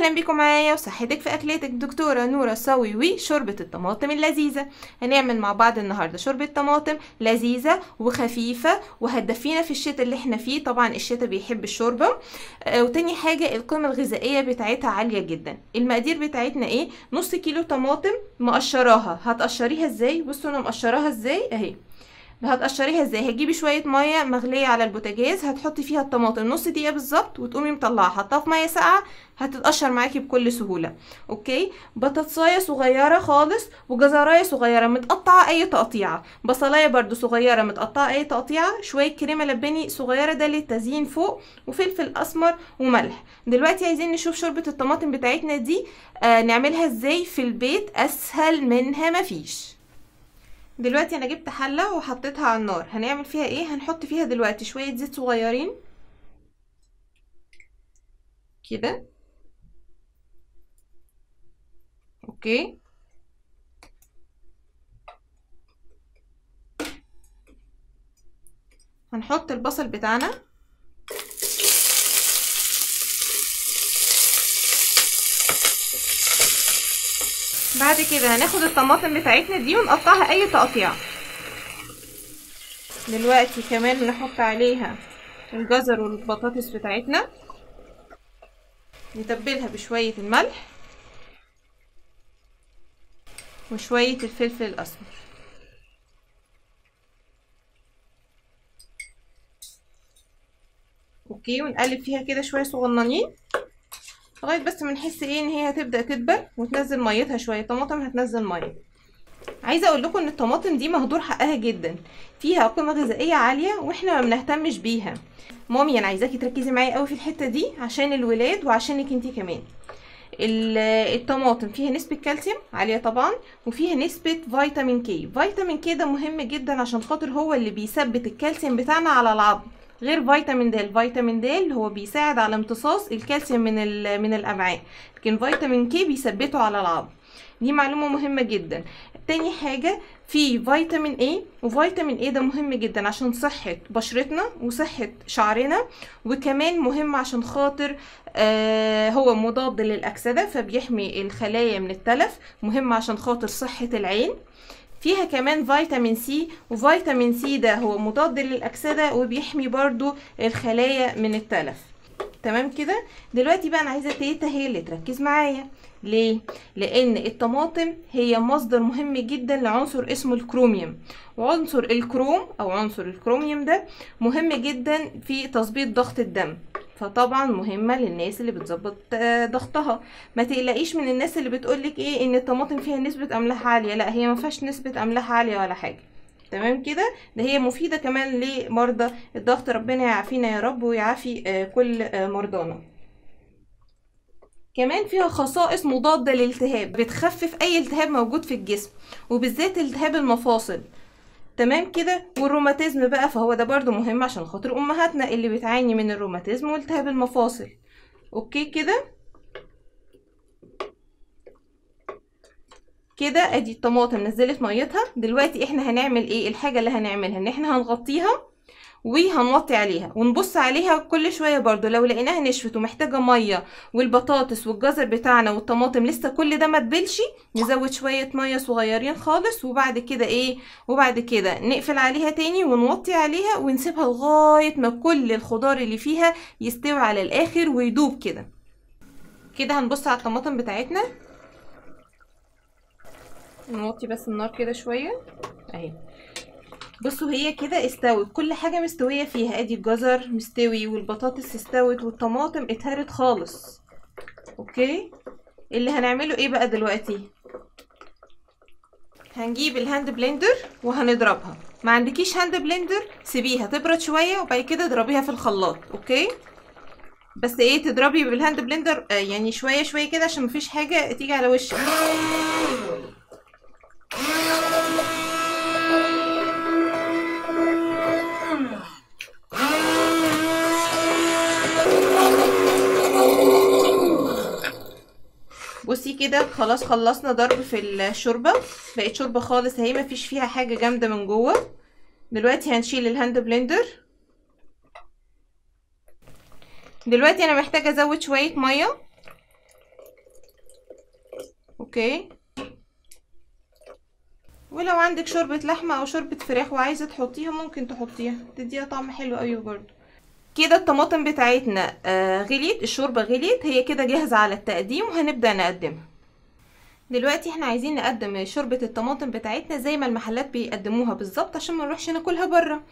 اهلا بيكم معايا وصحتك في اكلتك. دكتورة نورة صاوي وشوربه الطماطم اللذيذة. هنعمل مع بعض النهارده شوربة طماطم لذيذة وخفيفة وهتدفينا في الشتاء اللي احنا فيه. طبعا الشتاء بيحب الشوربة. وتاني حاجة القيمة الغذائية بتاعتها عالية جدا. المقادير بتاعتنا ايه؟ نص كيلو طماطم مقشراها. هتقشريها ازاي؟ بصوا انا مقشراها ازاي اهي. هتقشريها ازاي؟ هتجيبي شوية مية مغليه على البوتاجاز، هتحطي فيها الطماطم نص دقيقة بالظبط وتقومي مطلعها، حطها في مية ساقعه هتتقشر معاكي بكل سهولة. okay، بطاطسايه صغيرة خالص وجزرايه صغيرة متقطعه اي تقطيعه، بصلايه برده صغيرة متقطعه اي تقطيعه، شوية كريمة لباني صغيرة ده للتزيين فوق، وفلفل اسمر وملح. دلوقتي عايزين نشوف شوربة الطماطم بتاعتنا دي نعملها ازاي في البيت، اسهل منها مفيش. دلوقتي انا جبت حله وحطيتها على النار. هنعمل فيها ايه؟ هنحط فيها دلوقتي شوية زيت صغيرين كده. okay، هنحط البصل بتاعنا، بعد كده هناخد الطماطم بتاعتنا دي ونقطعها اي تقطيع. دلوقتي كمان نحط عليها الجزر والبطاطس بتاعتنا، نتبلها بشوية الملح وشوية الفلفل الاسمر. okay، ونقلب فيها كده شوية صغننين لغاية بس ما نحس ايه ان هي هتبدا تدبل وتنزل ميتها شوية. الطماطم هتنزل مية. عايزه اقول لكم ان الطماطم دي مهدور حقها جدا، فيها قيمة غذائية عالية واحنا ما بنهتمش بيها. مامي انا عايزاكي تركزي معايا قوي في الحتة دي عشان الولاد وعشانك انتي كمان. الطماطم فيها نسبه كالسيوم عالية طبعا، وفيها نسبه فيتامين كي. فيتامين كي ده مهم جدا عشان خاطر هو اللي بيثبت الكالسيوم بتاعنا على العظم، غير فيتامين د. فيتامين د هو بيساعد على امتصاص الكالسيوم من الامعاء، لكن فيتامين كي بيثبته على العظم. دي معلومة مهمة جدا. تاني حاجة في فيتامين A، وفيتامين A ده مهم جدا عشان صحة بشرتنا وصحة شعرنا، وكمان مهم عشان خاطر هو مضاد للاكسده فبيحمي الخلايا من التلف، مهم عشان خاطر صحة العين. فيها كمان فيتامين سي، وفيتامين سي ده هو مضاد للأكسدة وبيحمي برضو الخلايا من التلف. تمام كده. دلوقتي بقى انا عايزة تيتا هي اللي تركز معايا. ليه؟ لان الطماطم هي مصدر مهم جدا لعنصر اسمه الكروميوم، وعنصر الكروم او عنصر الكروميوم ده مهم جدا في تظبيط ضغط الدم، فطبعا مهمة للناس اللي بتظبط ضغطها. ما تقلقيش من الناس اللي بتقولك ايه ان الطماطم فيها نسبة املاح عالية، لا هي ما فيهاش نسبة املاح عالية ولا حاجة. تمام كده. ده هي مفيدة كمان لمرضى الضغط، ربنا يعافينا يا رب ويعافي كل مرضانا. كمان فيها خصائص مضادة للالتهاب، بتخفف اي التهاب موجود في الجسم وبالذات التهاب المفاصل. تمام كده. والروماتيزم بقى فهو ده برضو مهم عشان خاطر امهاتنا اللي بتعاني من الروماتيزم والتهاب المفاصل. okay كده كده. ادي الطماطم نزلت ميتها. دلوقتي احنا هنعمل ايه؟ الحاجة اللي هنعملها ان احنا هنغطيها وهنوطي عليها ونبص عليها كل شوية برضو. لو لقيناها نشفت ومحتاجة مية والبطاطس والجزر بتاعنا والطماطم لسه كل ده ما تبلش، نزود شوية مية صغيرين خالص، وبعد كده ايه؟ وبعد كده نقفل عليها تاني ونوطي عليها ونسيبها لغاية ما كل الخضار اللي فيها يستوي على الاخر ويدوب كده. كده هنبص على الطماطم بتاعتنا، نوطي بس النار كده شوية اهي. بصوا هي كده استوت، كل حاجة مستوية فيها. ادي الجزر مستوي والبطاطس استوت والطماطم اتهرت خالص. okay، اللي هنعمله ايه بقى دلوقتي؟ هنجيب ال hand blender وهنضربها. ما عندكيش hand blender سيبيها تبرد شوية وبعد كده اضربيها في الخلاط. okay، بس ايه تضربي بال hand blender يعني شوية شوية كده عشان مفيش حاجة تيجي على وشك. بصي كده خلاص خلصنا ضرب في الشوربة، بقت شوربة خالص اهي مفيش فيها حاجة جامدة من جوه. دلوقتي هنشيل ال hand blender. دلوقتي انا محتاجه ازود شوية مية. okay، ولو عندك شوربة لحمة او شوربة فراخ وعايزة تحطيها ممكن تحطيها، تديها طعم حلو قوي برضو. كده الطماطم بتاعتنا غليت، الشوربة غليت، هي كده جاهزة على التقديم وهنبدأ نقدمها. دلوقتي احنا عايزين نقدم شوربة الطماطم بتاعتنا زي ما المحلات بيقدموها بالظبط، عشان ما نروحش ناكلها بره.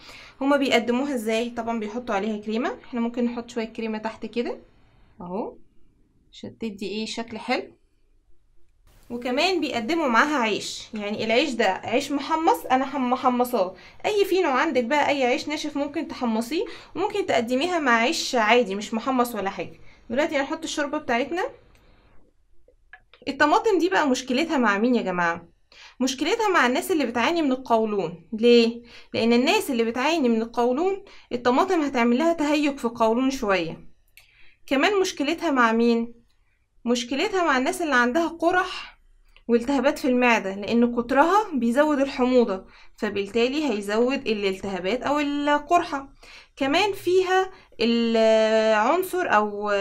هما بيقدموها ازاي؟ طبعا بيحطوا عليها كريمة، احنا ممكن نحط شوية كريمة تحت كده اهو عشان تدي ايه شكل حلو. وكمان بيقدموا معاها عيش، يعني العيش ده عيش محمص، انا محمصاه، اي فينو عندك بقى، اي عيش ناشف ممكن تحمصيه، وممكن تقدميها مع عيش عادي مش محمص ولا حاجة. دلوقتي هنحط الشوربة بتاعتنا. الطماطم دي بقى مشكلتها مع مين يا جماعة؟ مشكلتها مع الناس اللي بتعاني من القولون. ليه؟ لان الناس اللي بتعاني من القولون الطماطم هتعمل لها تهيج في القولون شوية. كمان مشكلتها مع مين؟ مشكلتها مع الناس اللي عندها قرح والتهابات في المعدة، لان كترها بيزود الحموضة، فبالتالي هيزود الالتهابات او القرحة. كمان فيها العنصر او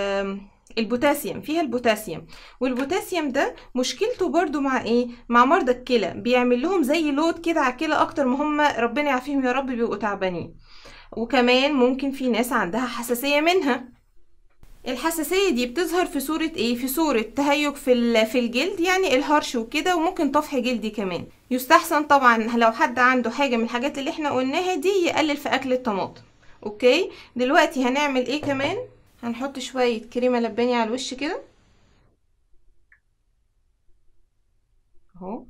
البوتاسيوم، فيها البوتاسيوم، والبوتاسيوم ده مشكلته برضو مع ايه؟ مع مرضى الكلى، بيعمل لهم زي load كده على الكلى اكتر ما هم ربنا يعافيهم يا رب بيبقوا تعبانين. وكمان ممكن في ناس عندها حساسية منها. الحساسية دي بتظهر في صورة ايه؟ في صورة تهيج في الجلد، يعني الهرش وكده، وممكن طفح جلدي كمان. يستحسن طبعا لو حد عنده حاجة من الحاجات اللي احنا قلناها دي يقلل في اكل الطماطم. okay، دلوقتي هنعمل ايه كمان؟ هنحط شوية كريمة لباني على الوش كده اهو،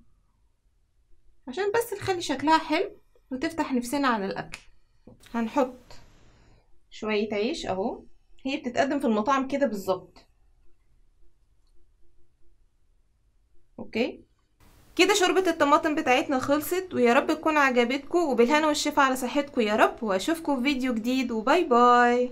عشان بس نخلي شكلها حلو وتفتح نفسنا على الاكل. هنحط شوية عيش اهو، هي بتتقدم في المطاعم كده بالظبط. okay كده شوربة الطماطم بتاعتنا خلصت، ويا رب تكون عجبتكم، وبالهنا والشفا على صحتكم يا رب، واشوفكم في فيديو جديد، و bye bye.